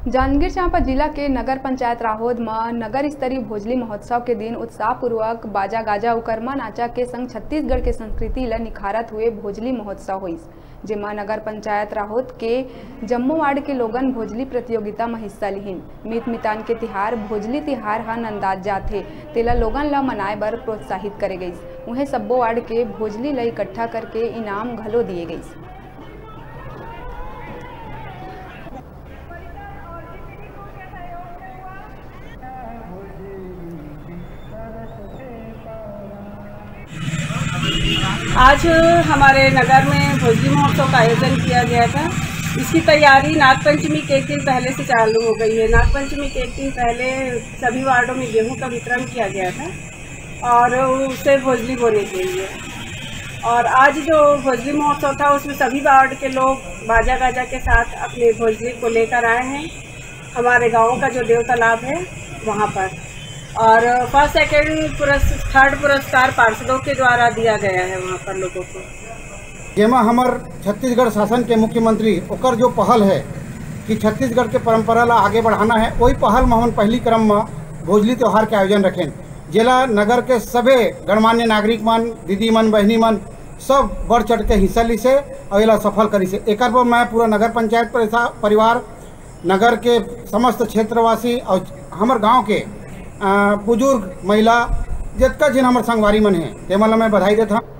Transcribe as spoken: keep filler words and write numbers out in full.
जांजगीर चांपा जिला के नगर पंचायत राहोद म नगर स्तरीय भोजली महोत्सव के दिन उत्साहपूर्वक बाजा गाजा अउ करमा नाचा के संग छत्तीसगढ़ के संस्कृति ल निखारत हुए भोजली महोत्सव होइस, जेमा नगर पंचायत राहोद के जम्मो वार्ड के लोगन भोजली प्रतियोगिता म हिस्सा लिहिन। मीत मितान के तिहार भोजली तिहार ह नंदात जात हे, तेला लोगन ल मनाए बर प्रोत्साहित करे गइस। उहें सब्बो वार्ड के भोजली ल इकट्ठा करके इनाम घलो दिए गइस। आज हमारे नगर में भोजली महोत्सव का आयोजन किया गया था। इसकी तैयारी नागपंचमी के एक दिन पहले से चालू हो गई है। नागपंचमी के एक दिन पहले सभी वार्डों में गेहूं का वितरण किया गया था और उसे भोजली बोने के लिए। और आज जो भोजली महोत्सव था, उसमें सभी वार्ड के लोग बाजा गाजा के साथ अपने भोजली को लेकर आए हैं हमारे गांव का जो देव तालाब है, वहाँ पर। और फर्स्ट, सेकंड पुरस-, थर्ड पुरस्कार पार्षदों के द्वारा दिया गया है वहाँ पर लोगों को। जेमा हमर छत्तीसगढ़ शासन के मुख्यमंत्री, ओकर जो पहल है कि छत्तीसगढ़ के परंपरा ला आगे बढ़ाना है, वही पहल में हमन पहली क्रम में भोजली त्योहार के आयोजन रखेन, जेला नगर के सभे गणमान्य नागरिक मन, दीदी मन, बहिनी मन सब बढ़ चढ़ के हिस्सा लिसे और एला सफल करिसे। एकर बर मैं पूरा नगर पंचायत परिसा-, परिवार, नगर के समस्त क्षेत्रवासी और हमर गांव के, अ, बुजुर्ग, महिला, जतका जिन हमर संगवारी मन हे, तेमन ला मैं बधाई देत हंव।